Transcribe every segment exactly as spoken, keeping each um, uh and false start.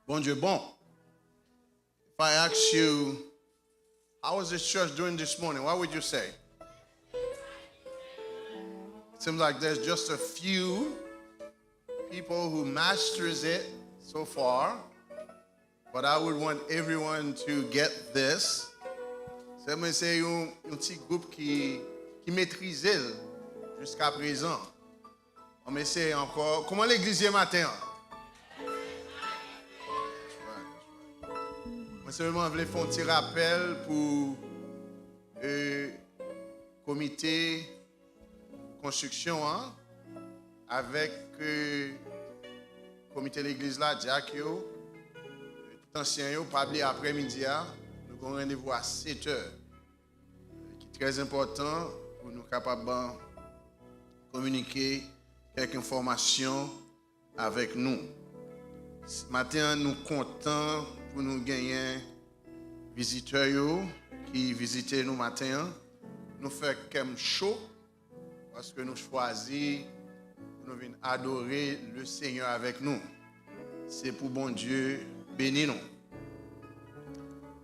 Bondye bon. If I ask you, how was this church doing this morning? What would you say? It seems like there's just a few people who masters it so far, but I would want everyone to get this. Se mwen se yon, yon ti gwoup ki, ki metrize l jiska prezan. An m eseye ankò. Kòman legliz ye maten an? Mwen sèlman vle fè yon ti rapèl pou, e, komite konstriksyon an avèk, e, komite legliz la, dyak yo, tout ansyen yo, pa bliye aprèmidi a, nou gen yon randevou a sèt è. Ki trè enpòtan pou nou kapab kominike kèk enfòmasyon avèk nou. Maten an, nou kontan pou nou genyen vizitè yo ki vizite nou maten an. Nou fè kè m cho paske nou chwazi pou nou vin adore le Senyè avèk nou. Se pou Bondye beni nou.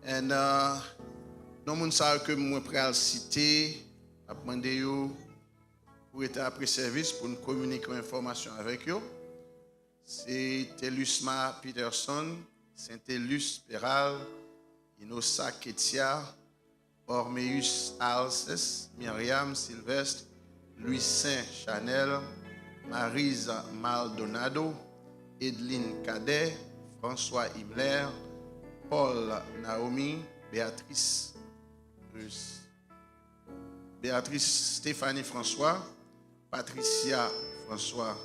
And, uh, non moun sa yo ke mwen pral site, ap mande yo pou rete apre sèvis pou n kominike yon enfòmasyon avèk yo. Se Telusma Peterson, Saint Telus Peral, Inosa Ketia, Ormeus Alces, Myriam Sylvestre, Louis Saint Chanel, Marise Maldonado, Edline Cadet, François Himmler, Paul Naomi, Béatrice, Béatrice Stéphanie François, Patricia François.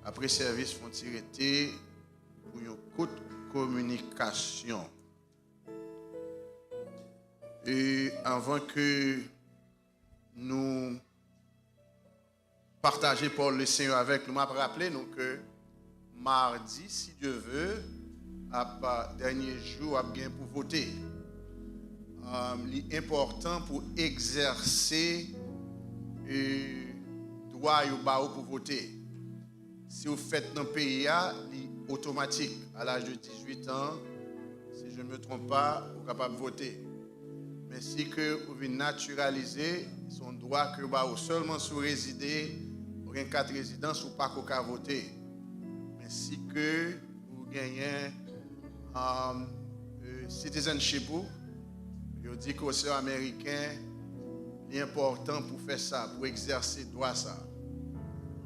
Apre sèvis, fè yon ti rete pou yon kout kominikasyon. E anvan ke nou pataje pawòl Lesenyè avèk nou, m ap raple nou ke madi, si Dye ve, ap, a, dènye jou ap gen pou vote. Um, li enpòtan pou egzèse, e, dwa yo ba ou pou vote. Si w fèt nan peyi a, li otomatik. A laj de dizuit an, si je ne me trompe pas, ou kapab vote. Men si ke ou vin natiralize, se yon dwa ke yo ba ou sèlman si w rezide, ou gen kat rezidans, ou pako ka vote. Men si ke ou genyen, um, e, citizenship ou, yo di ke w se Ameriken, li enpòtan pou fè sa, pou egzèse dwa sa.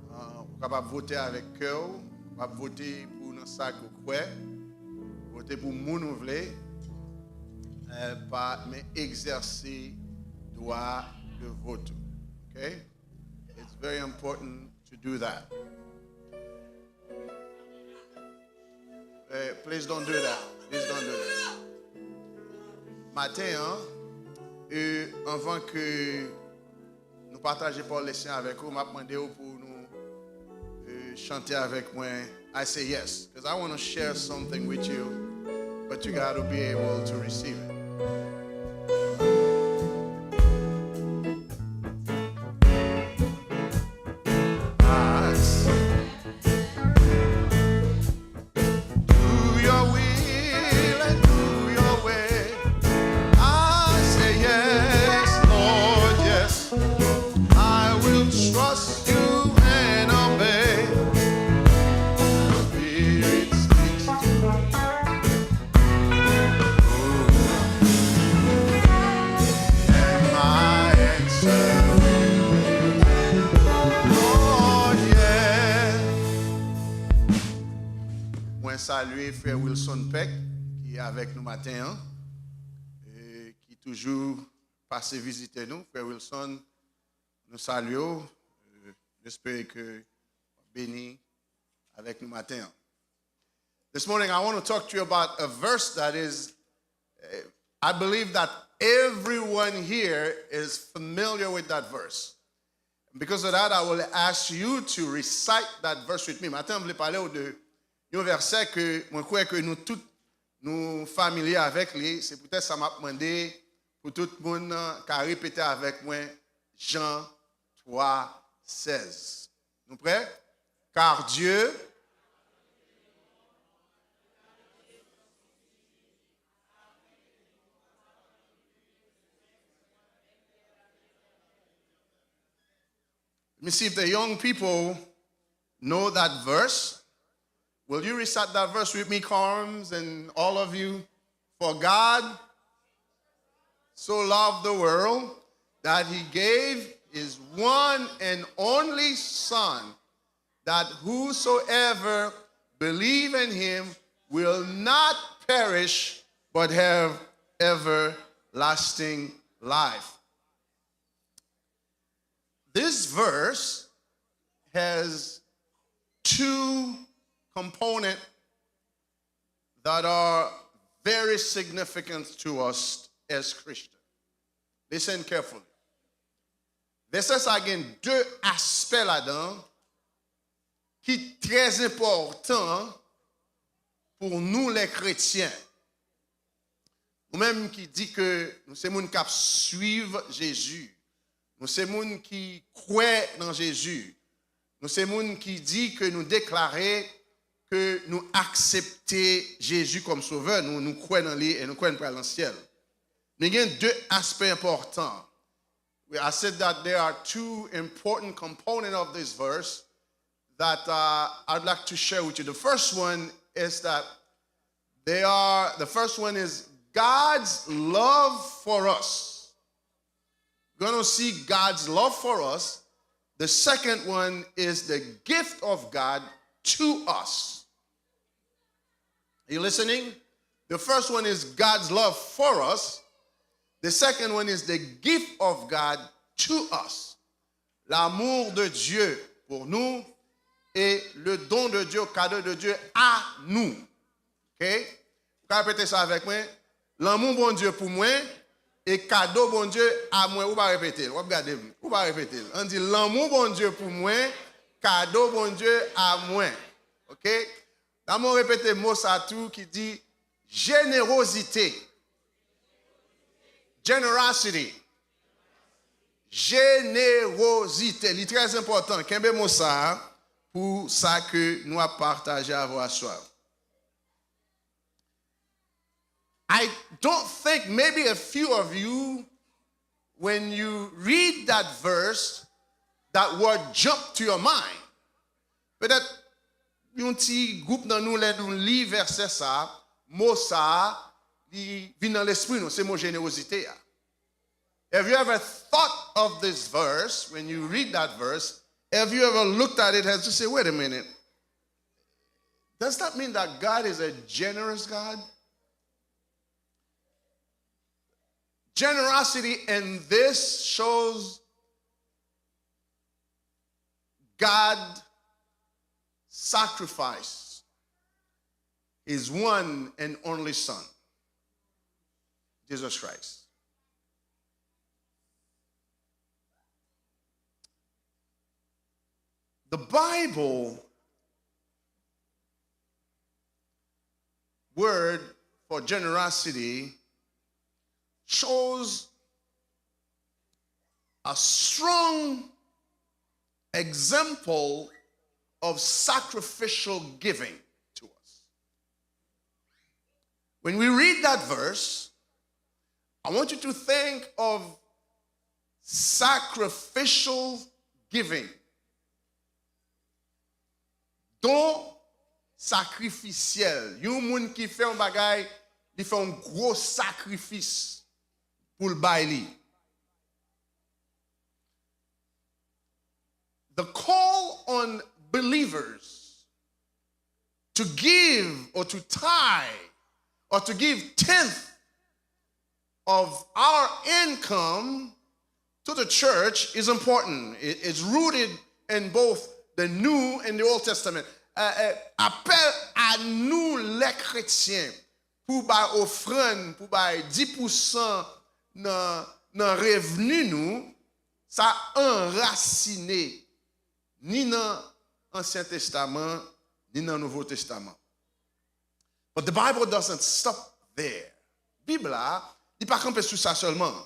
Uh, ou kapab vote avèk kè w, ou kapab vote pou nan sa ke w kwè, vote pou moun ou vle, eh, pa, men egzèse dwa de vot ou. Ok? It's very important to do that. Eh, please don't do that. Please don't do that. Maten an, e, anvan ke nou pataje pawòl Lesenyè avèk ou, m ap mande w pou nou, e, chante avèk mwen, I Say Yes, 'cause I wanna share something with you, but you gotta be able to receive it. Ask. Do your will and do your way. I say yes, Lord, yes. I will trust you and obey. Spirit speaks to me. And my answer will be, Lord, yes. Mwen salye frè Wilson Peck, ki avèk nou maten an, e ki toujou pase vizite nou. Frè Wilson, nou salye w. E, m espere ke w ap beni avèk nou maten an. This morning, I want to talk to you about a verse that is, eh, I believe that everyone here is familiar with that verse. Because of that, I will ask you to recite that verse with me. Maten, m vle pale w de yon vèsè ke mwen kwè ke nou tout nou familye avèk li. Se poutèt sa m ap mande pou tout moun, uh, ka repete avèk mwen Jan twa sèz. Nou prè? Car Dieu, 'cause Let me see if the young people know that verse. Will you recite that verse with me, Corms, and all of you? For God so loved the world that he gave his one and only Son, that whosoever believe in him will not perish but have everlasting life. This verse has two components that are very significant to us as Christians. Listen carefully. Vèsè sa a gen de aspè ladan ki trè enpòtan pou nou lè kretyen. Nou menm ki di ke nou se moun k ap swiv Jezi, nou se moun ki kwè nan Jezi, nou se moun ki di ke nou deklare ke nou aksepte Jezi kòm Sovè nou, nou kwè nan li e nou kwè n pral nan syèl. Men gen de aspè enpòtan. I said that there are two important components of this verse that uh, I'd like to share with you. The first one is that they are, the first one is God's love for us. We're going to see God's love for us. The second one is the gift of God to us. Are you listening? The first one is God's love for us. The second one is the gift of God to us. L'amour de Dieu pour nous et le don de Dieu, cadeau de Dieu à nous. Ok? Ou ka repete sa avèk mwen? Lanmou Bondye pou mwen e kado Bondye a mwen. Ou pa repete l, w ap gade m. Ou pa repete l. Ann di, lanmou Bondye pou mwen, kado Bondye a mwen. Ok? Damou repete mo sa tou ki di jenerozite. Generosity. Jenerozite. Li trè enpòtan. Kenbe mo sa a pou sa ke nou ap pataje avè w aswè. I don't think, maybe a few of you, when you read that verse, that word jump to your mind. Petèt yon ti gwoup nan nou, lè nou li vèsè sa a, mo sa a, li vin nan lespri nou, se mo jenerozite a. Have you ever thought of this verse, when you read that verse, have you ever looked at it as to say, wait a minute, does that mean that God is a generous God? Generosity in this shows God sacrificed his one and only Son, Jesus Christ. The Bible word for generosity shows a strong example of sacrificial giving to us. When we read that verse, I want you to think of sacrificial giving. Don sakrifisyèl. Yon moun ki fè yon bagay, li fè yon gwo sakrifis pou l bay li. The call on believers to give or to tithe or to give tenth of our income to the church is important. It- It's rooted in both the New and the Old Testament. Eh, eh, apèl a nou lè kretyen pou bay ofrann, pou bay dis pousan nan, nan revni nou, sa anrasine ni nan Ansyen Testaman, ni nan Nouvo Testaman. But the Bible doesn't stop there. Bib la, li pa kanpe sou sa sèlman.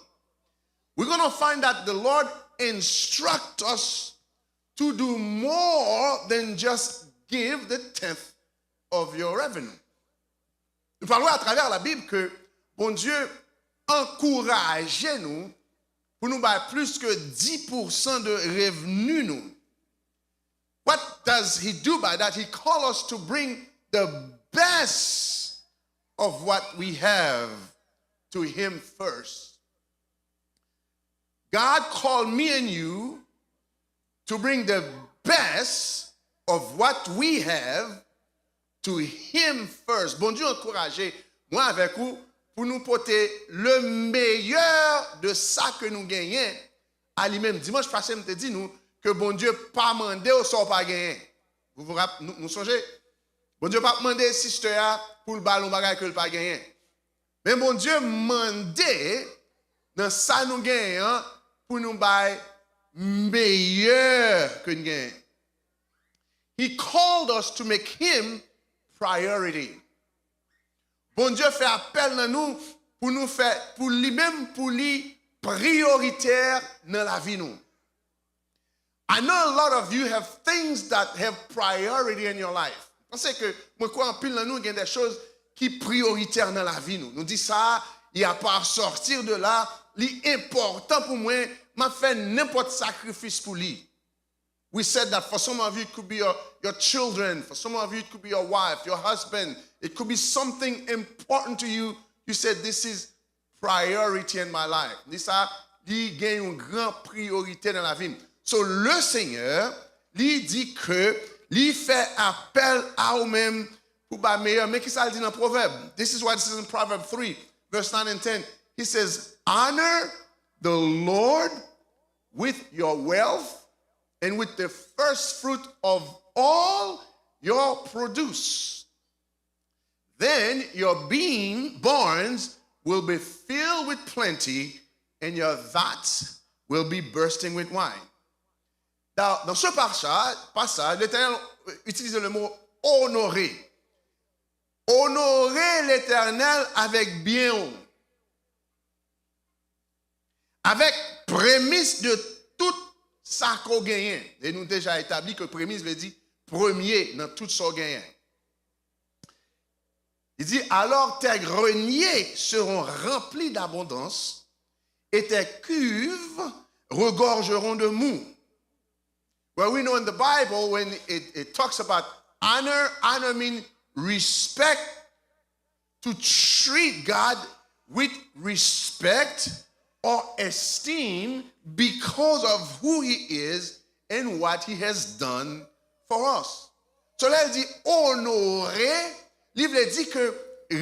We're going to find that the Lord instruct us to do more than just give the tenth of your revenue. Nou pral wè atravè Labib ke Bondye ankouraje nou pou nou bay plis ke dis pousan de revni nou. What does he do by that? He calls us to bring the best of what we have to him first. God called me and you to bring the best of what we have to him first. Bondye ankouraje mwen avèk ou pou nou pote le meilleur de sa ke nou genyen a li menm. Dimanch pase, m te di nou ke Bondye pa mande w sa w pa genyen. Vous vous rap-, nou, nou sonje? Bondye p ap mande sistè a pou l ba l yon bagay ke l pa genyen. Men Bondye mande nan sa nou genyen an pou nou bay meyè ke n genyen. He called us to make him priority. Bondye fè apèl nan nou pou nou fè, pou li menm, pou li priyoritè nan lavi nou. I know a lot of you have things that have priority in your life. Panse ke mwen kwè anpil nan nou gen de choz ki priyoritè nan lavi nou. Nou di sa, et à partir de là, li enpòtan pou mwen, m ap fè nenpòt sakrifis pou li. We said that for some of you, it could be your, your children. For some of you, it could be your wife, your husband. It could be something important to you. You said, "This is priority in my life." Li sa, li gen yon gran priyorite nan lavi m. So, le Seigneur, li di ke li fè apèl a ou menm pou ba meyè. Men ki sa l di nan Pwovèb? This is what it says in Proverbs three, verse nine and ten. He says, "Honor the Lord with your wealth and with the first fruit of all your produce. Then your bean, barns will be filled with plenty, and your vats will be bursting with wine." Dans, dans ce passage, passage, l'Éternel utilise le mot honorer. Onore Letènèl avèk byen w, avèk premis de tout sa ke w genyen. E nou deja etabli ke premis vle di premye nan tout sa w genyen. Li di, "Alors tes greniers seront remplis d'abondance et tes cuves regorgeront de mou." Well, we know in the Bible, when it, it talks about honor, honor means respect, to treat God with respect or esteem because of who he is and what he has done for us. So, lè l di onore, li vle di ke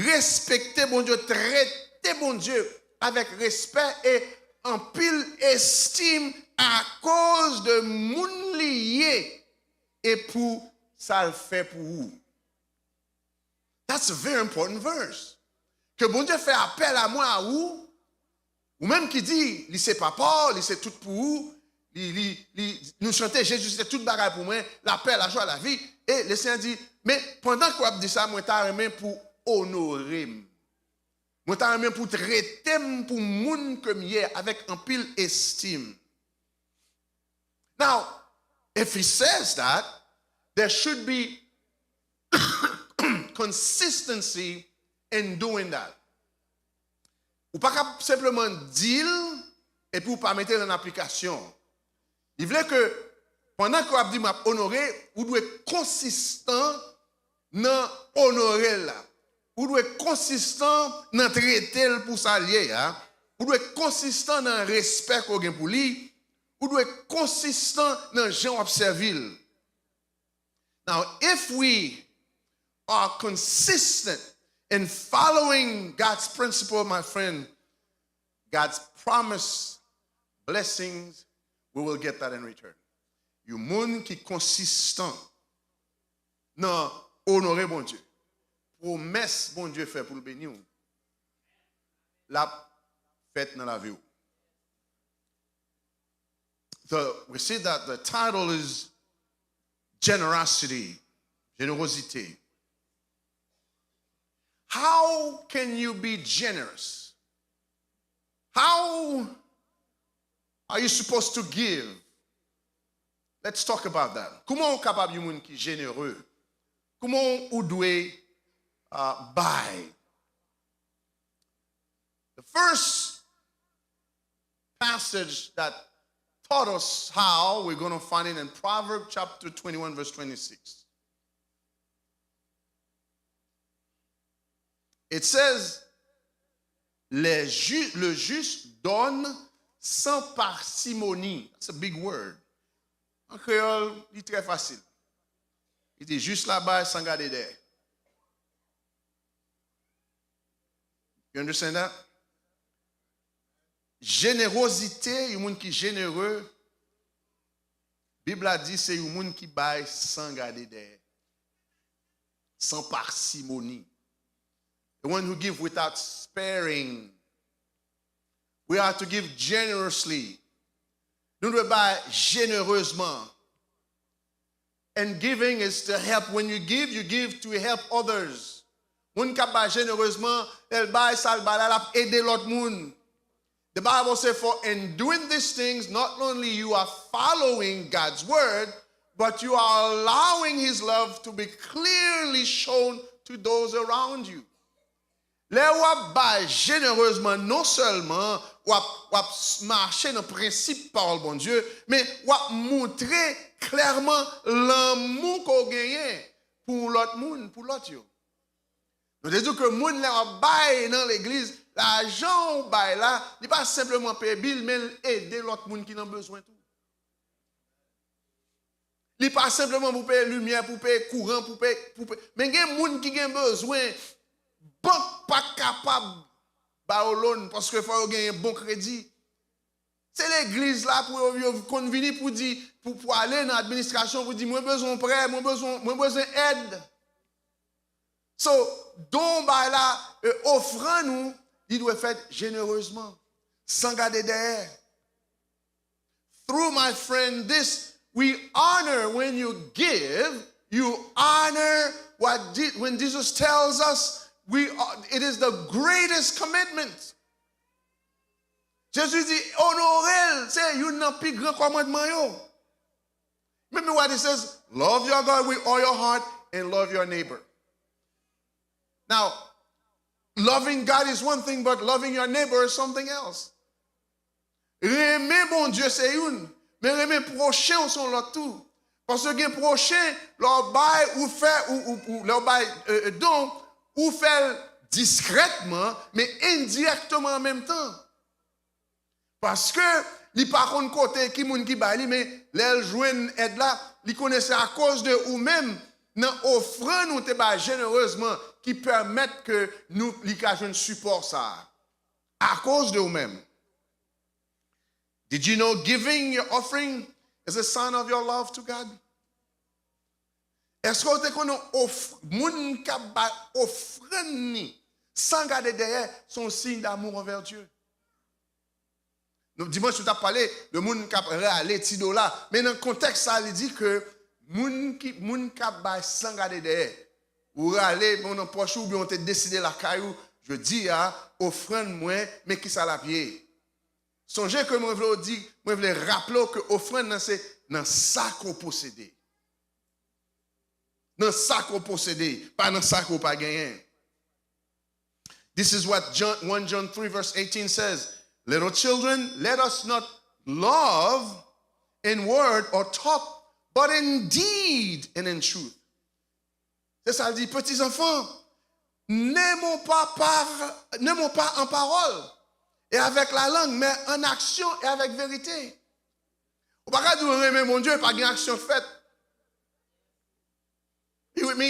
respekte Bondye, trete Bondye avèk respè e anpil estim akoz de moun li ye e pou sa l fè pou ou. That's a very important verse. Ke Bondye fè apèl a mwen, a ou, ou menm ki di li se papa w, li se tout pou ou, li, li, li, nou chante Jezi se tout bagay pou mwen, lapè, lajwa, lavi. E Lesenyè di, men pandan ke w ap di sa, mwen ta renmen pou onore m. Mwen ta renmen pou trete m pou moun ke m ye avèk anpil estim. Now, if he says that, there should be consistency in doing that. Ou pa ka senpleman di l epi ou pa mete l an aplikasyon. Li vle ke pandan ke w ap di m ap onore, ou dwe konsistan nan onore l la. Ou dwe konsistan nan trete l pou sa l ye a. Ou dwe konsistan nan respè ke w gen pou li. Ou dwe konsistan nan jan w ap sèvi l. Now, if we are consistent in following God's principle, my friend, God's promise blessings, we will get that in return. Yon moun ki konsistan nan onore Bondye, pwomès Bondye fè pou l beni w, l ap fèt nan lavi w. The, we see that the title is generosity, générosité. How can you be generous? How are you supposed to give? Let's talk about that. Kòman ou kapab yon moun ki jenere? Kòman ou dwe, uh, bay? The first passage that taught us how. We're going to find it in Proverbs chapter twenty-one, verse twenty-six. It says, les ju- le juste donne sans parcimonie. That's a big word. An kreyòl, li trè fasil. Li di, jis la bay san gade dèyè. You understand that? Jenerozite, yon moun ki jenere, Bib la di se yon moun ki bay san gade dèyè, san pasimoni. The one who give without sparing. We are to give generously. Nou dwe bay jenerezman. And giving is to help. When you give, you give to help others. Moun k ap bay jenerezman, lè l bay sa l bay la, l ap ede lòt moun. The Bible says, for in doing these things, not only you are following God's word, but you are allowing his love to be clearly shown to those around you. Lè w ap bay jenerezman, non sèlman w ap, w ap mache nan prensip pawòl Bondye, men w ap montre klèman lanmou ke w genyen pou lòt moun, pou lòt yo. Nou te di w ke moun lè w ap bay nan legliz, lajan w bay la, li pa senpleman peye bil, men l ede lòt moun ki nan bezwen tou. Li pa senpleman pou peye limyè, pou peye kouran, pou peye, pou peye. Men gen moun ki gen bezwen, bank pa kapab ba yo loan paske fò yo genyen bon kredi. Se legliz la pou yo, yo konn vini pou di, pou, pou ale nan administrasyon pou di, mwen bezwen prè, mwen bezwen, mwen bezwen èd. So, don bay la, e, ofrann ou, li dwe fèt jenerezman, san gade dèyè. Through my friend, this we honor when you give, you honor what Je- when Jesus tells us we are, it is the greatest commandment. Jezi di, onore l, se youn nan pi gran kòmandman yo. Remember what he says, love your God with all your heart and love your neighbor. Now, loving God is one thing, but loving your neighbor is something else. Renmen Bondye se youn, men renmen pwochen w se yon lòt tou. Paske gen pwochen, lè w bay, ou fè, ou, ou, ou, lè w bay, e, e, don, ou fè l diskrètman, men endirèkteman an menm tan. Paske li pa konn kote ki moun ki bay li, men lè l jwenn èd la, li konnen se akoz de ou menm nan ofrann ou te bay jenerezman ki pèmèt ke nou, li ka jwenn sipò sa a. Akoz de ou menm. Did you know giving your offering is a sign of your love to God? Èske w te konnen of, moun k ap bay ofrann li san gade dèyè, se yon siy damou anvè Dye? Nou, dimanch, nou t ap pale de moun k ap rale ti dola. Men nan kontèks sa, li di ke moun ki, moun k ap bay san gade dèyè, ou rale men w nan pòch ou, oubyen w te deside lakay ou, jodi a, ofrann mwen, men kisa l ap ye. Sonje ke mwen vle w di, mwen vle raple w ke ofrann nan se nan sa ke w posede. Nan sa ke w posede, pa nan sa ke w pa genyen. This is what John, one John three verse eighteen says, little children, let us not love in word or talk, but in deed and in truth. Se sa l di, petits enfants, n'aimons pas par, n'aimons pas en parole et avec la langue, mais en action et avec vérité. Ou pa ka di w renmen Bondye, pa gen aksyon k fèt. You with me?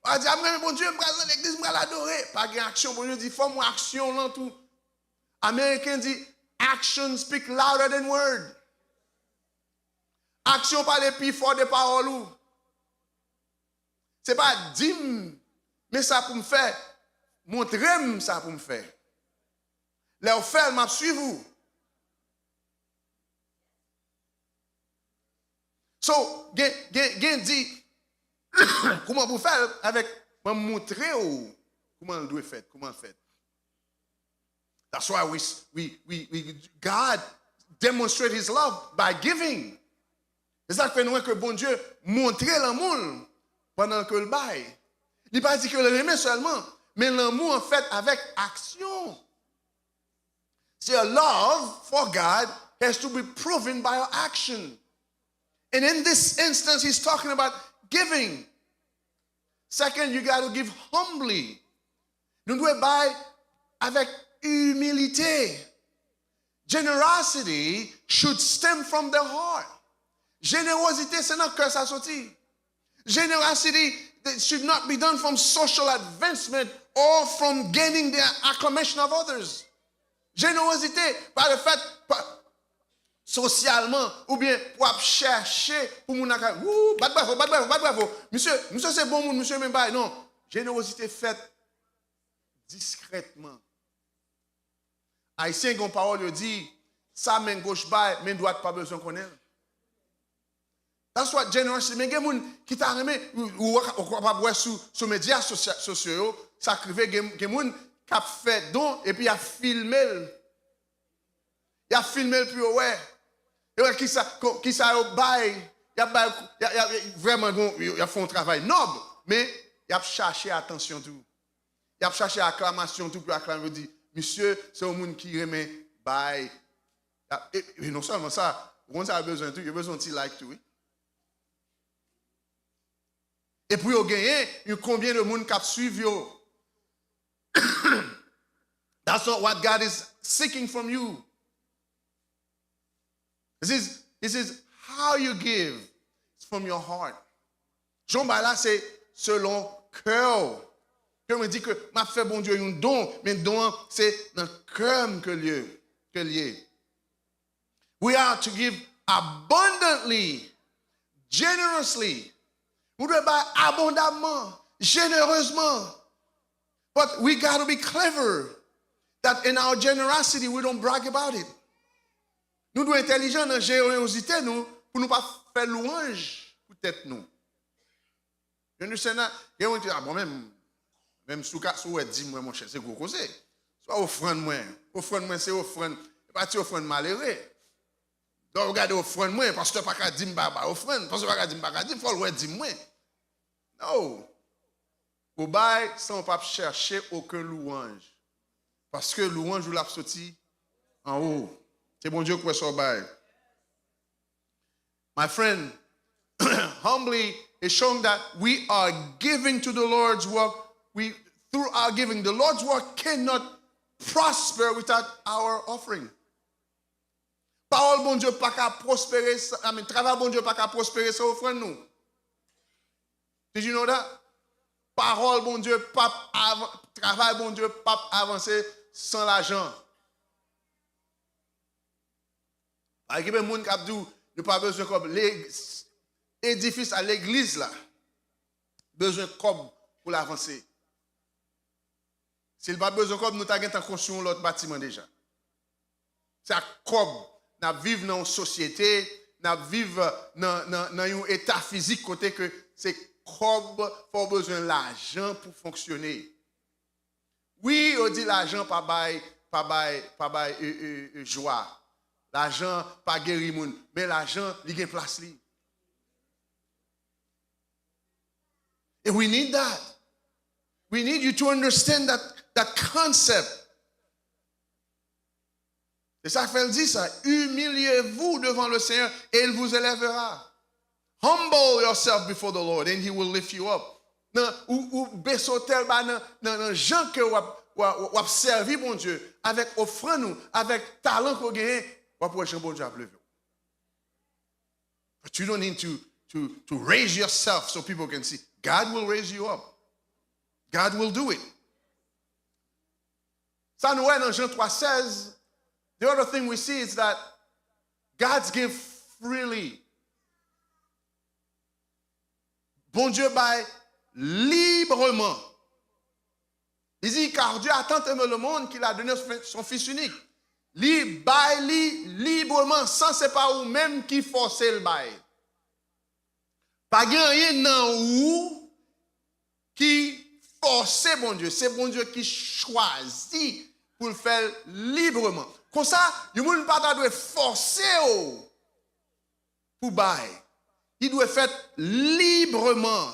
Ou pa di, a, m renmen Bondye, m pral nan legliz, m pral adore. Pa gen aksyon, Bondye di, fò m wè aksyon w lan tou. Ameriken di, action speak louder than word. Aksyon pale pi fò de pawòl ou. Se pa di m, men sa pou m fè. Montre m sa pou m fè. Lè w fè l, m ap swiv ou. So, gen, gen, gen di, kouman pou fè l avèk, mwen montre w kouman l dwe fèt, kouman l fèt. That's why we, we, we, we, God demonstrate his love by giving. Se sa k fè nou wè ke Bondye montre lanmou l pandan ke l bay. Li pa di ke l renmen sèlman, men lanmou an fèt avèk aksyon. Se a love for God has to be proven by our action. And in this instance, he's talking about giving. Second, you got to give humbly. Nou dwe bay avèk imilite. Generosity should stem from the heart. Jenerozite se nan kè sa soti. Generosity should not be done from social advancement or from gaining the acclamation of others. Jenerozite pa le fèt pa, sosyalman oubyen pou ap chèche pou moun nan ka, wou, bat bravo, bat bravo, bat bravo. Misye, misye se bon moun, misye men bay. Non, jenerozite fèt diskrètman. Ayisyen gen yon pawòl yo di, sa men goch bay, men dwat pa bezwen konnen l. That's what generosity. Men gen moun ki ta renmen, ou, ou, ou kapab wè sou, sou medya sosya- sosyo yo, sa k rive, gen, gen moun k ap fè don epi y ap filme l. Y ap filme l pou yo wè. Yo wè kisa, ko- kisa yo bay. Y ap bay, y ap, y ap, vrèman, gon- yo- y ap fè yon travay nòb, men y ap chache atansyon tou. Y ap chache aklamasyon tou pou yo aklame, yo di, misye se yon moun ki renmen bay. Y ap- E, e non sèlman sa, ou konn sa yo bezwen tou, yo bezwen yon ti like tou, wi. E pou yo genyen yon konbyen de moun k ap swiv yo. That's not what God is seeking from you. This is, this is how you give. It's from your heart. Jan w bay la, se selon kè w. Ke mwen di ke m ap fè Bondye yon don, men don an se nan kè m ke l ye, ke l ye. We are to give abundantly, generously. Nou dwe bay abondamman, jenerezman. But we got to be clever that in our generosity, we don't brag about it. Nou dwe entèlijan nan jenerozite nou pou nou pa fè lwanj pou tèt nou. You understand that? Gen moun ki di, a bon, menm, menm si w ka, si w wè dim mwen, monchè, se gwo koze. Se pa ofrann mwen. Ofrann mwen, se ofrann. E pa ti ofrann malere. Lè w gade ofrann mwen, pastè pa ka di m pa bay ofrann. Pastè pa ka di m pa ka di m, fò l wè dim mwen. No. Ou bay san w p ap chèche okenn lwanj. Paske lwanj ou l ap soti anwo. Se Bondye k wè sa w bay. My friend, humbly is showing that we are giving to the Lord's work. We, through our giving, the Lord's work cannot prosper without our offering. Pawòl Bondye pa ka pwospere, san- I mean, travay Bondye pa ka pwospere san ofrann nou. Did you know that? Pawòl Bondye p ap avan- travay Bondye p ap avanse san lajan. Pa gen moun k ap di w, nou pa bezwen kòb. Le- edifis la, legliz la, bezwen kòb pou l avanse. Si l pa t bezwen kòb, nou ta gentan konstwi yon lòt batiman deja. Se ak kòb n ap viv nan yon sosyete, n ap viv nan, nan, nan yon eta fizik kote ke se kòb, fò w bezwen lajan pou fonksyone. Wi, yo di lajan pa bay, pa bay, pa bay e, e, e, jwa. Lajan pa geri moun, men lajan, li gen plas li. And we need that. We need you to understand that, that concept. Se sa k fè l di sa, humiliez-vous devant le Seigneur et il vous élèvera. Humble yourself before the Lord and he will lift you up. Nan, ou, ou bese w tèt ba nan, nan, nan jan ke w ap, w ap, w ap sèvi Bondye, avèk ofrann ou, avèk talan ke w genyen, w ap wè jan Bondye ap leve w. But you don't need to, to, to raise yourself so people can see. God will raise you up. God will do it. Sa nou wè nan Jan twa sèz, the other thing we see is that God's give freely. Bondye bay libreman. Li di, car Dieu a tant aimé le monde qu'il a donné son Fils unique. Li bay li libreman, san se pa ou menm ki fòse l bay. Pa gen anyen nan ou ki fòse Bondye. Se Bondye ki chwazi pou l fè l libreman. Konsa, yon moun pa ta dwe fòse w pou bay. Li dwe fèt libreman.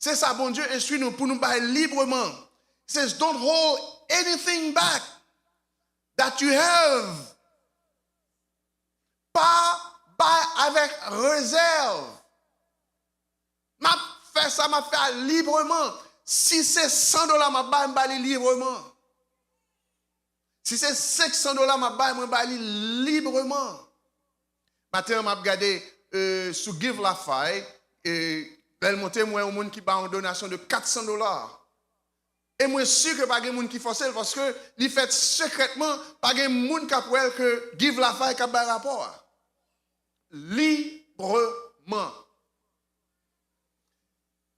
Se sa Bondye enstwi nou pou nou bay libreman. He says, don't hold anything back that you have. pa bay avèk rezèv. M ap fè sa, m ap fè a libreman. Si se san dola m ap bay, m bay li libreman. Si se senk san dola m ap bay, mwen bay li libreman. Maten an, m ap gade, e, sou Givelify, e, lè l monte, m wè yon moun ki bay yon donasyon de kat san dola. E mwen si ke pa gen moun ki fòse l, paske li fèt sekrètman, pa gen moun k ap wè l ke Givelify k ap bay rapò a. Libreman.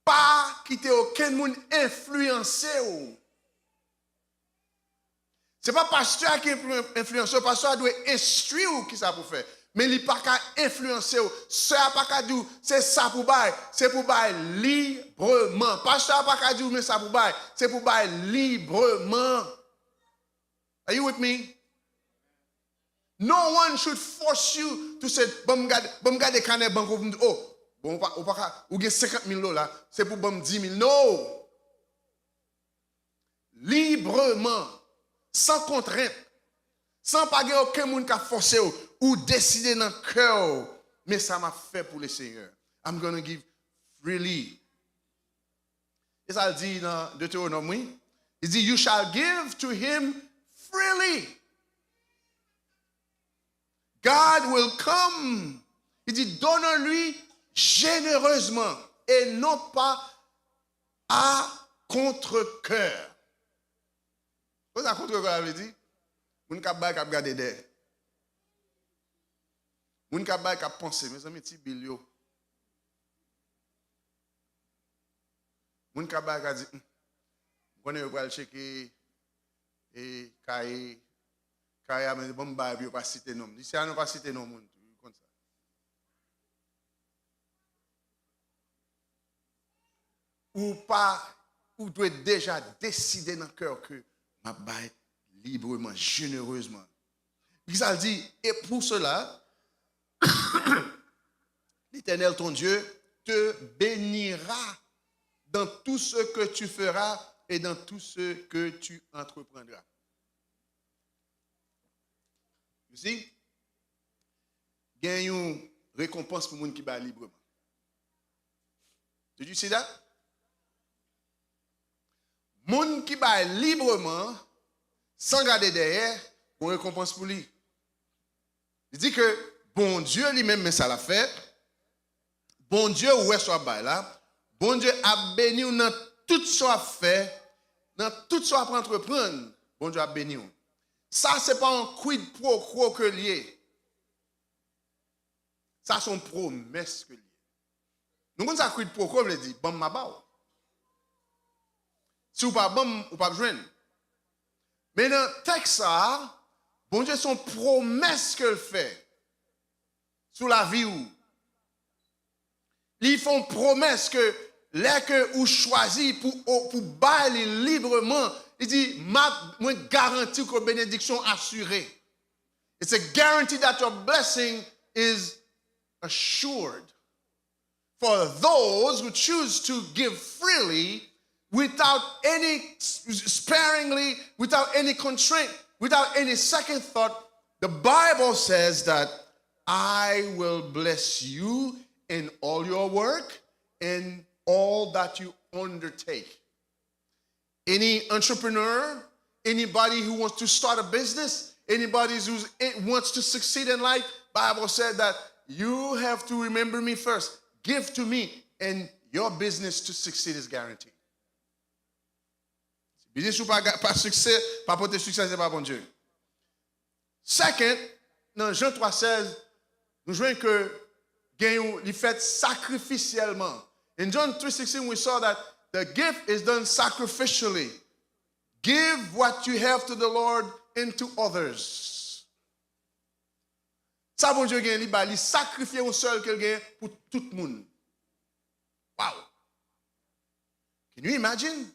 Pa kite okenn moun enfliyanse w. Se pa pastè a ki enfli-, enfliyanse w, pastè a dwe enstwi w kisa pou fè. Men li pa ka enfliyanse w. Sè a pa ka di w, se sa pou bay, se pou bay libreman. Pastè a pa ka di w, men sa pou bay, se pou bay libreman. Are you with me? No one should force you to say, ban m gade, ban m gade kanè bank ou pou m di, oh, bon, ou pa, ou pa ka, ou gen senkant mil dola, se pou ban m di mil. No! Libreman, san kontrent, san pa gen okenn moun k ap fòse w, ou deside nan kè w, men sa m ap fè pou Lesenyè. I'm gonna give freely. E sa l di nan Deutéronome, wi. Li di, you shall give to him freely. God will come. Li di, donne-lui généreusement et non pas à contre-cœur. Konn sa contre-cœur la vle di? Moun k ap bay, k ap gade dèyè. Moun k ap bay, k ap panse, mezanmi, ti bil yo. Moun k ap bay ka di, "Hmm, m konnen yo pral tcheke, e, kaye, kaye a, men ban m bay, epi yo pa site non m." Di, "Se a nou pa site non moun tou, yo konn sa." Ou pa, ou dwe deja deside nan kè w ke m ap bay libreman, jenerezman. Kisa l di? Et pour cela, l'Éternel ton Dieu te bénira dans tout ce que tu feras et dans tout ce que tu entreprendras. You see? Gen yon rekonpans pou moun ki bay libreman. Did you see that? Moun ki bay libreman, san gade dèyè, gon rekonpans pou li. Li di ke Bondye li menm, men sa l ap fè. Bondye wè sa w ap bay la. Bondye ap beni w nan tout sa w ap fè, nan tout sa w ap antreprann. Bondye ap beni w. Sa se pa yon quid pro quo ke l ye. Sa se yon pwomès ke l ye. Nou konn sa quid pro quo vle di, ban m, m a ba w. Si w pa ban m, ou p ap jwenn. Men nan tèks sa a, Bondye se yon pwomès ke l fè sou lavi w. Li fè yon pwomès ke lè ke ou chwazi pou, pou bay li libreman, li di, "M ap, mwen garanti w ke benediksyon asire." It's a guarantee that your blessing is assured. For those who choose to give freely, without any s-, sparingly, without any constraint, without any second thought, the Bible says that I will bless you in all your work and all that you undertake. Any entrepreneur, anybody who wants to start a business, anybody who wants to succeed in life, Bible said that you have to remember me first. Give to me and your business to succeed is guaranteed. Si biznis ou pa, pa siksè, pa pote siksè, se pa Bondye. Second, nan Jan twa sèz, nou jwenn ke gen yon, li fèt sakrifisyèlman. In John three sixteen, we saw that the gift is done sacrificially. Give what you have to the Lord and to others. Sa Bondye gen, li bay, li sakrifye yon sèl ke l gen pou tout moun. Wow! Can you imagine?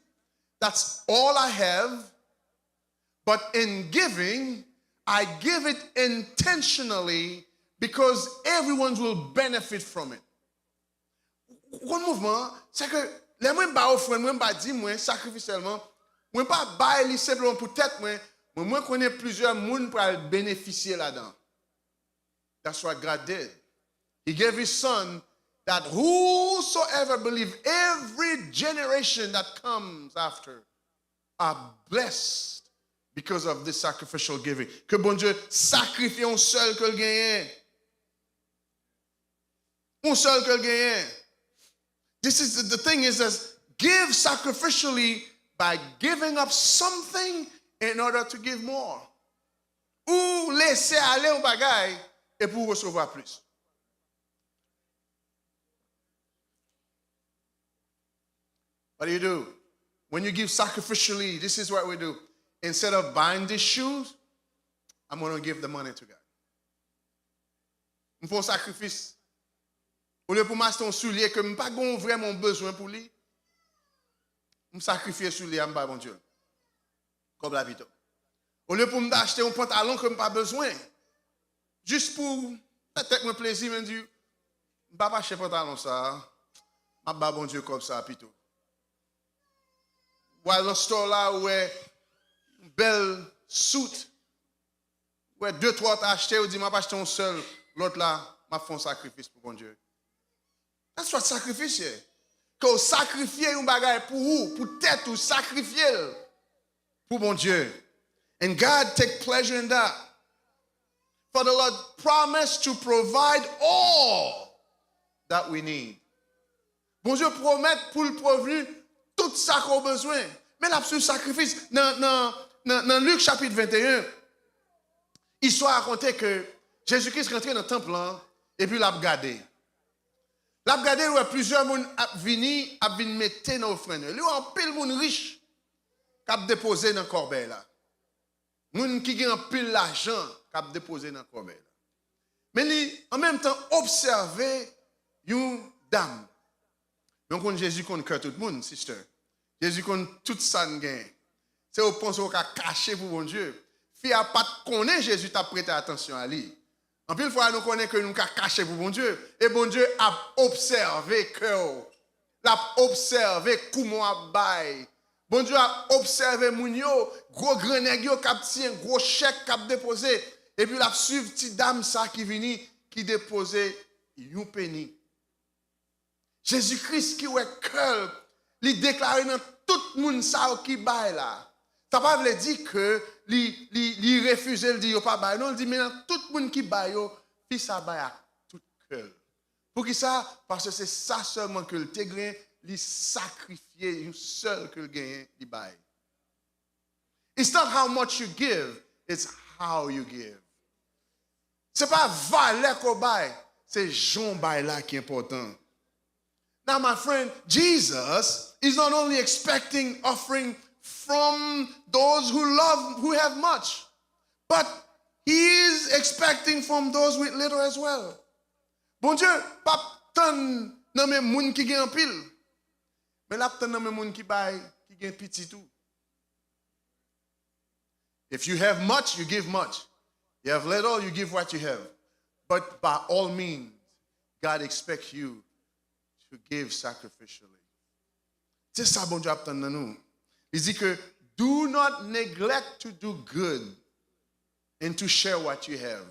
That's all I have, but in giving, I give it intentionally because everyone will benefit from it. Ou konn mouvman an? Se ke lè mwen ba ofrann mwen, mwen ba dim mwen sakrifisyèlman, mwen pa bay li senpleman pou tèt mwen, men mwen konnen plizyè moun pral benefisye ladan. That's what God did. He gave his son that whosoever believe, every generation that comes after, are blessed because of this sacrificial giving. Ke Bondye sakrifye yon sèl ke l genyen. Yon sèl ke l genyen. This is the, the thing is this, give sacrificially by giving up something in order to give more. Ou lese ale yon bagay epi w resevwa plis. What do you do? When you give sacrificially, this is what we do. Instead of buying these shoes, I'm going to give the money to God. M fè yon sakrifis. Olye pou m achte yon soulye ke m pa gen vrèman yon bezwen pou li, m sakrifye soulye a, m bay Bondye l. Kòb la pito. Olye pou m ta achte yon pantalon ke m pa bezwen, jis pou fè tèt mwen plezi, men di, m p ap achte pantalon sa a, m ap ba Bondye kòb sa a pito. W al nan store la, ou wè yon bèl suit, ou wè de twa w ta achte, ou di, m ap achte yon sèl, lòt la, m ap fè yon sakrifis pou Bondye. That's what sacrifice is. Ke w sakrifye yon bagay pou ou, pou tèt ou, sakrifye l pou Bondye. And God take pleasure in that. For the Lord promised to provide all that we need. Bondye pwomèt pou l pwovni tout sa ke w bezwen. Men l ap swiv sakrifis. Nan, nan, nan, nan Lik chapit venteyen, istwa a rakonte ke Jezi Kris rantre nan tanp lan epi l ap gade. L ap gade, l wè plizyè moun ap vini, ap vin mete nan ofrann yo. Li wè anpil moun rich k ap depoze nan kòbèy la. Moun ki gen anpil lajan k ap depoze nan kòbèy la. Men li, an menm tan, obsève yon dam. Nou konn Jezi konn kè tout moun, sister. Jezi konn tout sa n genyen. Se ou panse ou ka kache pou Bondye. Fi a pa t konnen Jezi t ap prete atansyon a li. Anpil fwa, nou konnen ke nou ka kache pou Bondye. E Bondye ap obsève kè w. L ap obsève kouman w ap bay. Bondye ap obsève moun yo, gwo grannèg yo k ap siyen gwo chèk k ap depoze. Epi l ap swiv ti dam sa ki vini, ki depoze yon peni. Jezi Kris ki wè kè l, li deklare nan tout moun sa yo ki bay la. Sa pa vle di ke li, li, li refize, l di yo pa bay. Non, l di, men nan tout moun ki bay yo, fi sa bay ak tout kè l. Poukisa? Paske se sa sèlman ke l te genyen, li sakrifye yon sèl ke l genyen, li bay. It's not how much you give, it's how you give. Se pa valè ke w bay, se jan w bay la ki enpòtan. Now, my friend, Jesus is not only expecting offering from those who love, who have much, but he is expecting from those with little as well. Bondye p ap tann nan men moun ki gen anpil, men l ap tann nan men moun ki bay, ki gen piti tou. If you have much, you give much. You have little, you give what you have. But by all means, God expects you to give sacrificially. Se sa Bondye ap tann nan nou. Li di ke, "Do not neglect to do good and to share what you have."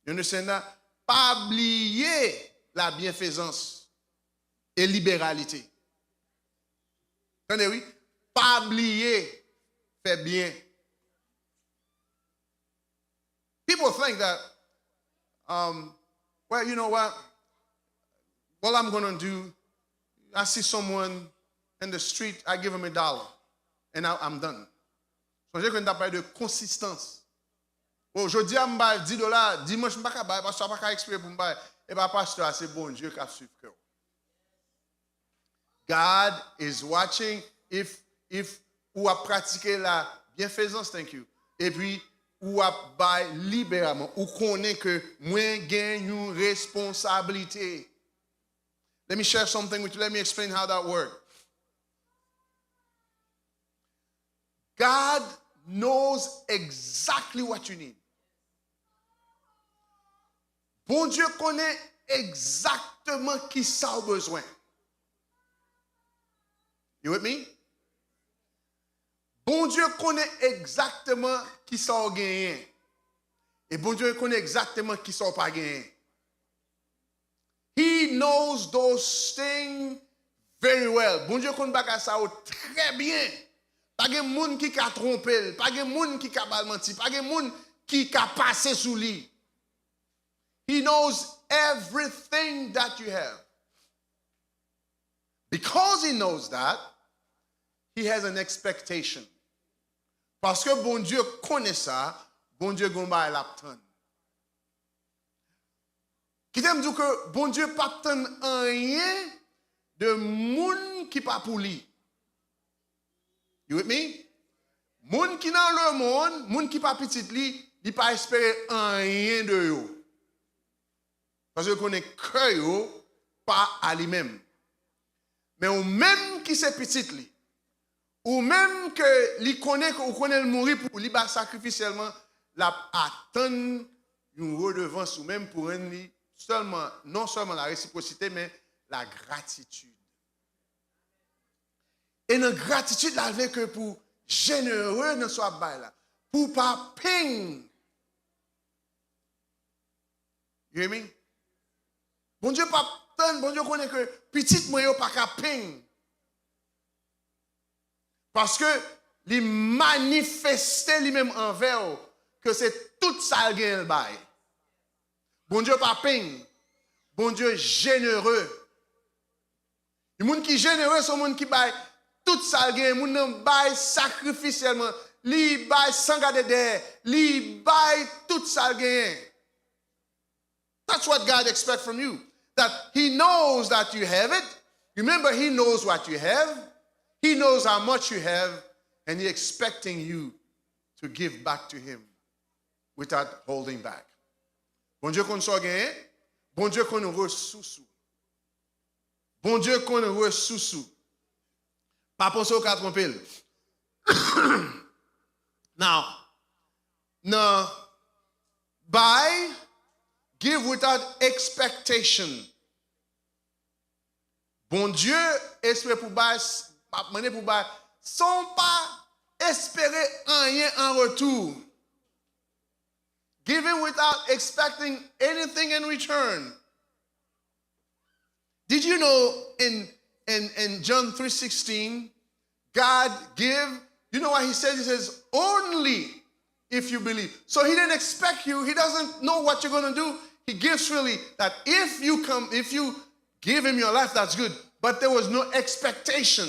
You understand that? Pa bliye labyenfezans e liberalite. Tande wi, pa bliye fè byen. People think that, um, well, you know what? All I'm gonna do, I see someone in the street, I give him a dollar, and I, I'm done. Sonje ke n t ap pale de konsistans. Bon, jodi a m bay dis dola, dimanch m pa ka bay, pastè a pa ka espere pou m bay. E pa pastè a, se Bondye k ap swiv kè w. God is watching if, if ou ap pratike la byenfezans, thank you. Epi ou ap bay libèraman. Ou konnen ke mwen gen yon responsablite. Let me share something with you. Let me explain how that works. God knows exactly what you need. Bondye konnen egzakteman ki sa w bezwen. You with me? Bondye konnen egzakteman ki sa w genyen. E Bondye konnen egzakteman kisa w pa genyen. He knows those things very well. Bondye konn bagay sa yo trè byen. Pa gen moun ki ka twonpe l. Pa gen moun ki ka ba l manti. Pa gen moun ki ka pase sou li. He knows everything that you have. Because he knows that, he has an expectation. Paske Bondye konnen sa, Bondye gen yon bagay l ap tann. Kite m di w ke Bondye p ap tann anyen de moun ki pa pou li. You with me? Moun ki nan lemonn, moun ki pa pitit li, li pa espere anyen de yo. Paske l konnen kè yo pa a li menm. Men ou menm ki se pitit li, ou menm ke li konnen ke ou konnen l mouri pou ou, li bay sakrifisyèlman, l ap atann yon redevans ou menm pou rann li sèlman, non sèlman la resiprosite, men la gratitid. E nan gratitid la, l vle ke pou jenere nan sa w ap bay la, pou w pa peng. You hear me? Bondye p ap tann, Bondye konnen ke pitit mwen yo pa ka peng. Paske li manifeste li menm anvè w ke se tout sa l genyen l bay. Bondye pa peng. Bondye jenere. Yon moun ki jenere se yon moun ki bay tout sa l genyen. Moun nan bay sakrifisyèlman. Li bay san gade dèyè. Li bay tout sa l genyen. That's what God expects from you. That He knows that you have it. Remember, He knows what you have. He knows how much you have. And He expecting you to give back to Him without holding back. Bondye konn sa w genyen. Bondye konn resous ou. Bondye konn resous ou. Pa panse w ka twonpe l. Now, nan bay, give without expectation. Bondye espere pou bay, ap mande pou bay, san w pa espere anyen an retou. Giving without expecting anything in return. Did you know in, in, in John three sixteen, God give, you know what He says? He says, "Only if you believe." So He didn't expect you. He doesn't know what you're going to do. He gives freely. That if you come, if you give Him your life, that's good. But there was no expectation.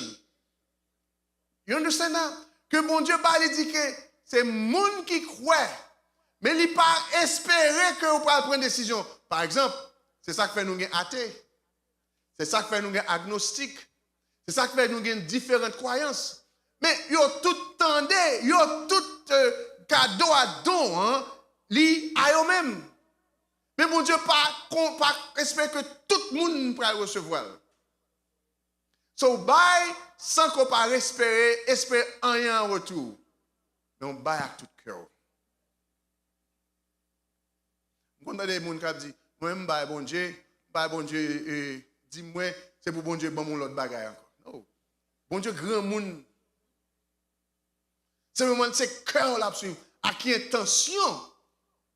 You understand that? Ke Bondye ba li di ke se moun ki kwè, men li pa espere ke ou pral pran desizyon. Pa egzanp, se sa k fè nou gen ate. Se sa k fè nou gen agnostik. Se sa k fè nou gen diferan kwayans. Men yo tout tande, yo tout, euh, kado a don an, li a yo menm. Men Bondye pa, pa espere ke tout moun pral resevwa l. So, w bay san ke w pa espere, espere anyen an retou. Men w bay ak tout kè w. M konn tande moun k ap di, "Mwen, m bay Bondye, m bay Bondye, e, di mwen, se pou Bondye ban m yon lòt bagay ankò." No. Bondye granmoun. Senpleman, se kè w l ap swiv. Ak ki entansyon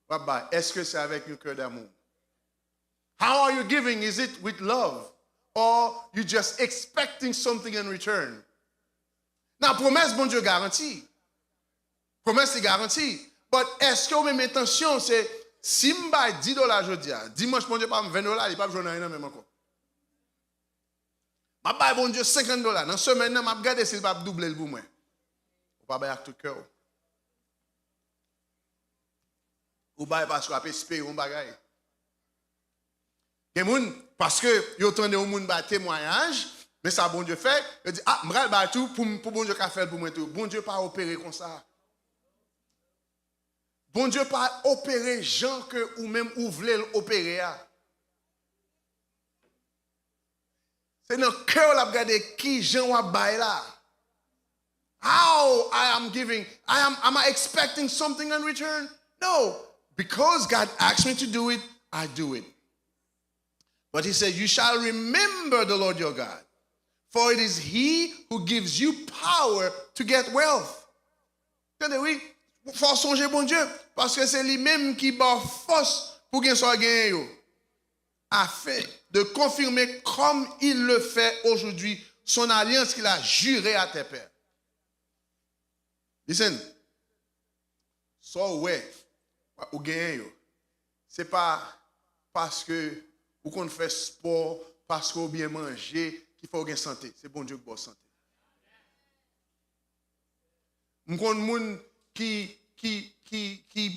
w ap bay? Èske se avèk yon kè damou? How are you giving? Is it with love? Or you just expecting something in return? Nan pwomès Bondye garanti. Pwomès li garanti. But èske w menm entansyon w se, "Si m bay dis dola jodi a, dimanch Bondye ba m ven dola, li p ap jwenn anyen nan men m ankò. M ap bay Bondye senkant dola. Nan semèn nan, m ap gade si l p ap double l pou mwen." Ou pa bay ak tout kè w. Ou bay paske w ap espere yon bagay. Gen moun, paske yo tande yon moun bay temwayaj, men sa Bondye fè, yo di, "A, m pral bay tou pou, pou Bondye ka fè l pou mwen tou." Bondye pa opere konsa. Bondye pa opere jan ke ou menm ou vle l opere a. Se nan kè w l ap gade ki jan w ap bay la. How I am giving? I am, am I expecting something in return? No. Because God asked me to do it, I do it. But He said, "You shall remember the Lord your God, for it is He who gives you power to get wealth." Tande, wi. Fò w sonje Bondye, paske se li menm ki ba w fòs pou gen sa w genyen yo. Afin de confirmer comme il le fait aujourd'hui son alliance qu'il a jurée à tes pères. Listen, sa w wè ou genyen yo, se pa paske ou konn fè spò, paske w byen manje, ki fè w gen sante. Se Bondye ki ba w sante. M konn moun ki, ki, ki, ki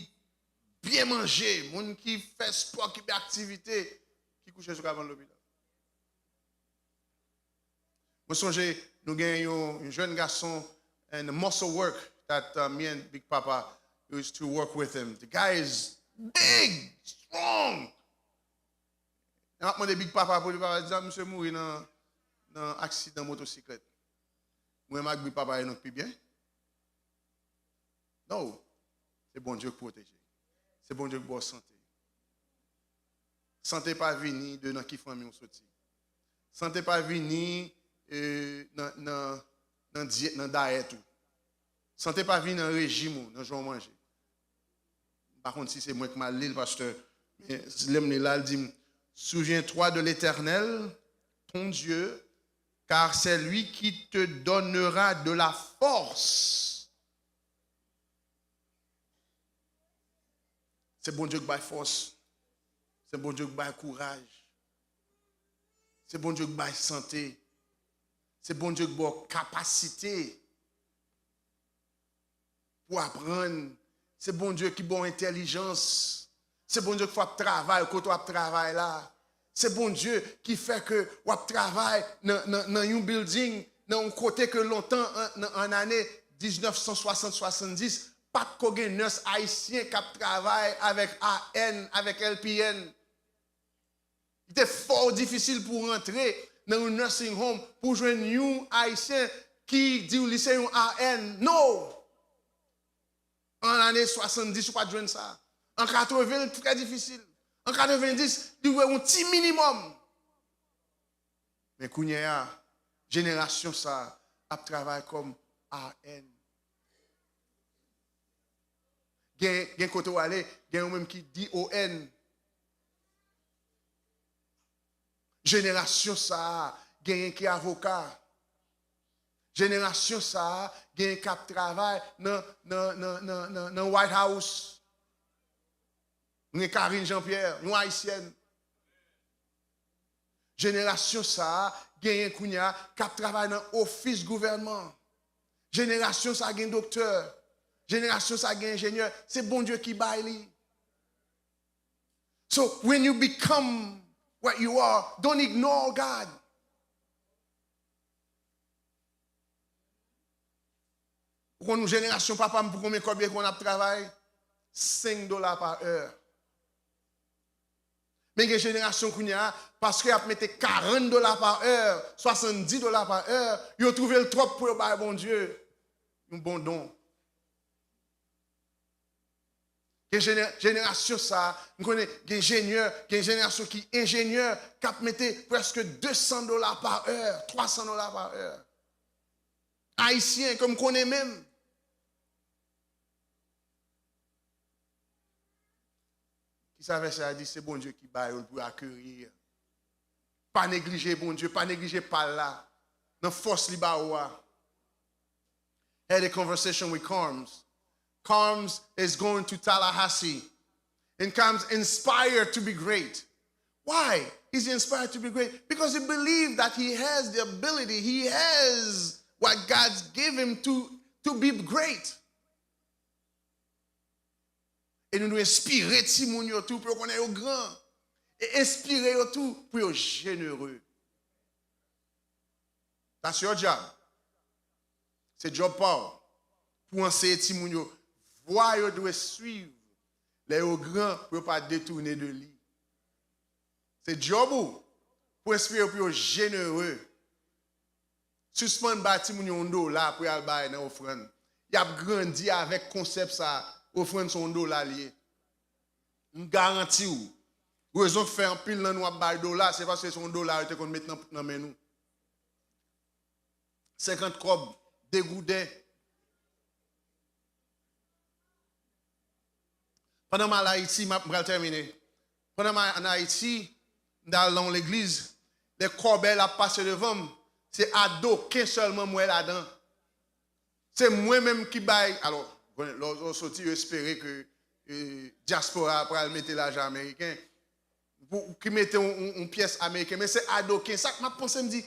byen manje, moun ki fè spò, ki byen aktivite, ki kouche sou kabann lopital. Mwen sonje nou gen yon, yon jèn gason and muscle work that uh, me and Big Papa used to work with him. The guy is big, strong. Lè m ap mande Big Papa pou li, papa di, "Ah, misye mouri nan, nan aksidan motosiklèt." Mwen ak Big Papa e nou k pi byen? No. Se Bondye k pwoteje. Se Bondye k ba w sante. Sante pa vini de nan ki fanmi w soti. Sante pa vini eh, nan, nan, nan, dyè- nan dayèt ou. Sante pa vini nan rejim ou, nan jan w manje. M pa konn si se mwen k mal li l, pastè, men lè m li la, l di m, "Souviens-toi de l'Éternel, ton Dieu, car c'est lui qui te donnera de la force." Se Bondye k bay fòs. Se Bondye k bay kouraj. Se Bondye k bay sante. Se Bondye k ba w kapasite pou aprann. Se Bondye ki ba w entèlijans. Se Bondye k fè w ap travay kote w ap travay la. Se Bondye ki fè ke w ap travay nan, nan, nan yon building, nan yon kote ke lontan, an, nan, an ane diznèf san swasant, swasanndis, pa t ko gen nurse ayisyen k ap travay avèk A N, avèk L P N. Li te fò difisil pou w rantre nan yon nursing home, pou w jwenn yon ayisyen ki di w li se yon A N. No! An ane swasanndis, ou pa t jwenn sa. An katreven, li trè difisil. An katrevendis, li wè yon ti minimòm. Men kounye a, jenerasyon sa a ap travay kòm A N. Gen, gen kote w ale, gen yon menm ki D O N. Jenerasyon sa a, genyen ki avoka. Jenerasyon sa a, genyen k ap travay nan, nan, nan, nan, nan, nan White House. Gen Karine Jean-Pierre, yon ayisyèn. Jenerasyon sa a, genyen kounye a, k ap travay nan ofis gouvènman. Jenerasyon sa a gen doktè. Jenerasyon sa a gen enjenyè. Se Bondye ki bay li. So, when you become what you are, don't ignore God. Ou konn jenerasyon papa m pou konbyen kòb yo konn ap travay? Senk dola pa è. Men gen jenerasyon kounye a, paske y ap mete karant dola pa è, swasanndis dola pa è, yo twouve l twòp pou yo bay Bondye yon bon don. Gen jene- jenerasyon sa a, m konnen gen jenyè, gen jenerasyon ki enjenyè, k ap mete prèske de san dola pa è, twa san dola pa è. Ayisyen ke m konnen menm. Kisa vèsè a di? Se Bondye ki ba yo l pou yo acquérir. Pa neglije Bondye, pa neglije pa l la nan fòs li ba ou a. Had a conversation with Carms. Carms is going to Tallahassee. And Carms inspired to be great. Why is he inspired to be great? Because he believes that he has the ability, he has what God's given him to, to be great. E nou dwe enspire timoun yo tou pou yo konnen yo gran. E enspire yo tou pou yo jenere. That's your job. Se djòb pa w pou anseye timoun yo vwa yo dwe swiv lè yo gran pou yo pa detounen de li. Se djòb ou pou enspire yo pou yo jenere. Sispann bay timoun yo yon dola pou y al bay nan ofrann. Y ap grandi avèk konsèp sa a, ofrann se yon dola l ye. M garanti w, rezon k fè anpil nan nou ap bay dola, se paske se yon dola yo te konn met nan, nan men nou. Senkant kòb, de gouden. Pandan m al Ayiti, m ap, m pral tèmine. Pandan m al ann Ayiti, m t al nan yon legliz, lè kòbèy la ap pase devan m, se adoken sèlman m wè ladan. Se mwen menm ki bay, alò, lè w soti, yo espere ke eh, dyaspora a pral mete lajan ameriken, pou, ki mete yon, yon, yon pyès ameriken, men se adoken. Sa k m ap panse, m di,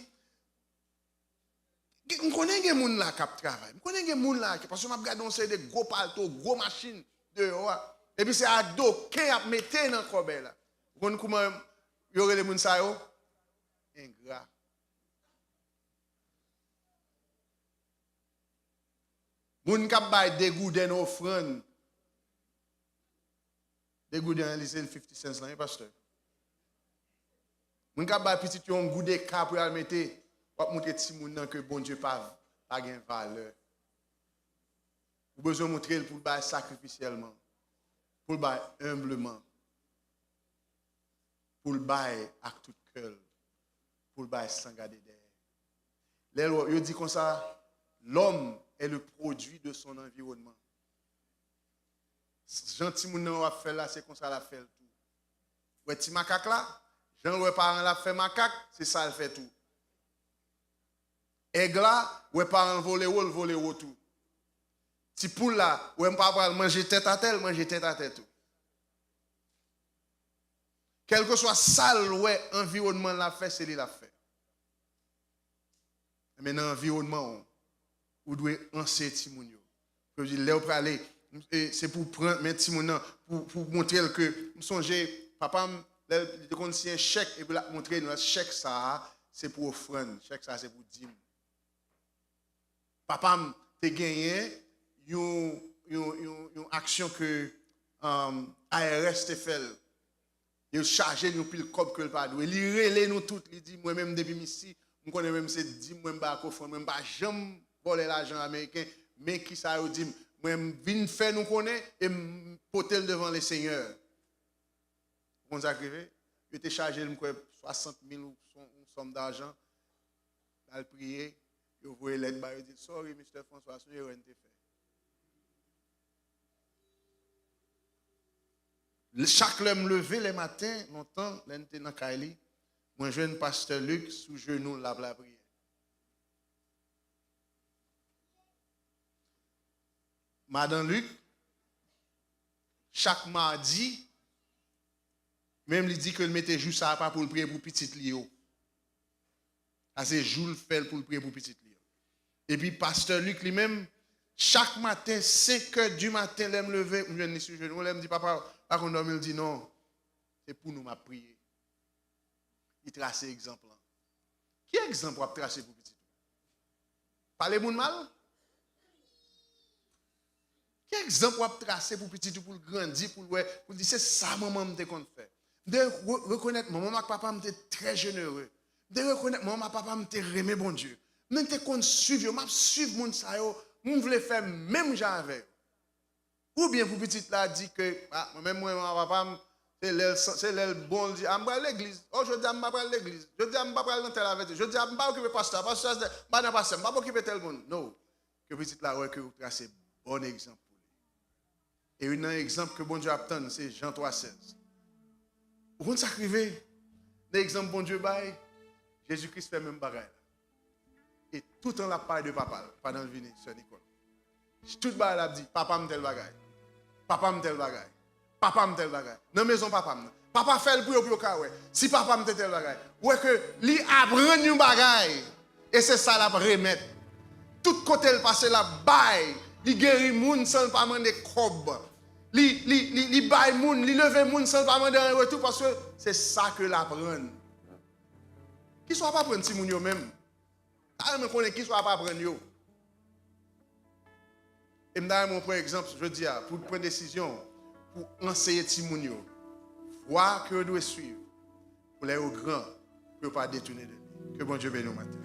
gen- m konnen gen moun la k ap travay. M konnen gen moun la, ki- paske m ap gade yon seri de gwo palto, gwo machin deyò a. Epi se adoken y ap mete nan kòbèy la. Ou konn kouman yo rele moun sa yo? Engra. Moun k ap bay de gouden nan ofrann. De gouden an, li se fifty cents lan, wi, pastè. Moun k ap bay pitit yo yon gouden ka pou y al mete, w ap montre timoun nan ke Bondye pa, pa gen valè. Ou bezwen montre l pou l bay sakrifisyèlman, pou l bay enbleman, pou l bay ak tout kè l, pou l bay san gade dèyè. Lè l wè, yo di konsa, l'homme est le produit de son environnement. Jan timoun nan w ap fè l la, se konsa l ap fè l tou. Wè ti makak la, jan l wè paran l ap fè makak, se sa l fè tou. Èg la, wè paran l vole wo, l vole wo tou. Ti poul la, wè papa l manje tèt atè, l manje tèt atè tou. Kèlkeswa sa l wè anviwònman l ap fè, se li l ap fè. Men nan anviwònman w, ou dwe anseye timoun yo. Ke di, lè w prale, e, se pou pran men timoun nan, pou, pou montre l ke, m sonje, papa m, lè l te konn siyen chèk, epi l ap montre nou, chèk sa a, se pou ofrann, chèk sa a, se pou dim. Papa m te genyen yon, yon, yon, yon aksyon ke, um, I R S te fè l. Yo chaje l yon pil kòb ke l pa dwe. Li rele nou tout, li di, mwen menm depi m isi, m konnen menm se dim mwen m ba ak ofrann mwen, m pa janm vòlè lajan ameriken, men kisa yo di m. Mwen m vin fè nou konnen e m pote l devan Lesenyè. Ou konn sa k rive? Yo te chaje l, m kwè, swasant mil ou yon sòm dajan. L al priye, yo voye lèt ba yo, di, sorry, mistè François, se yon erè n te fè. Chak lè m leve lè maten, lontan, lè n te nan kay li, mwen jwenn pastè Luc sou jenou l ap lapriyè. Madan Luc, chak madi, menm li di ke l mete jou sa a pa pou l priye pou pitit li yo. Sa se jou l fè l pou l priye pou pitit li yo. Epi pastè Luc li menm, chak maten, senk è di maten, lè m leve, m jwenn li sou jenou, lè m di, papa, pa konn dòmi, l di, non, se pou nou m ap priye. Li trase egzanp lan. Ki egzanp w ap trase pou pitit ou? Pale moun mal? Ki egzanp w ap trase pou pitit ou, pou l grandi, pou l wè, pou l di, se sa manman m te konn fè? M te re- rekonèt manman m ak papa m te trè jenere. M te rekonèt manman m ak papa m te renmen Bondye. Men m te konn swiv yo, m ap swiv moun sa yo, m vle fè menm jan avè yo. Oubyen pou pitit la di ke, a, mwen menm, mwen, manman, papa m, se lè l, se lè l bon, l di, a, m pral legliz. O, jodi a, m pa pral legliz. Jodi a, m pa pral nan tèl avèti. Jodi a, m pa okipe pastè a. Pastè a, m pa nan pastè, m pa okipe tèl moun. No. Ke pitit la wè ke ou trase bon egzanp pou li. E youn nan egzanp ke Bondye ap tann, se Jan twa sèz. Ou konn sa k rive? Nan egzanp Bondye bay, Jezi Kris fè menm bagay la. E toutan l ap pale de papa l, pandan l vini, sè Nicole. Tout bagay l ap di, papa m tèl bagay. Papa m tèl bagay. Papa m tèl bagay. Nan mezon papa m nan. Papa fè l pou yo, pou yo ka wè. Si papa m te tèl bagay. Ou wè ke li aprann yon bagay. E se sa l ap remèt. Tout kote l pase, l ap bay. Li geri moun san l pa mande kòb. Li, li, li, li bay moun, li leve moun san l pa mande anyen retou, paske se sa ke l aprann. Kisa w ap aprann timoun yo menm? Ta renmen konnen kisa w ap aprann yo. E m ta renmen w pran egzanp jodi a, pou w pran desizyon, pou anseye timoun yo vwa ke yo dwe swiv, pou lè yo gran, pou yo pa detounen de li. Ke Bondye beni w maten.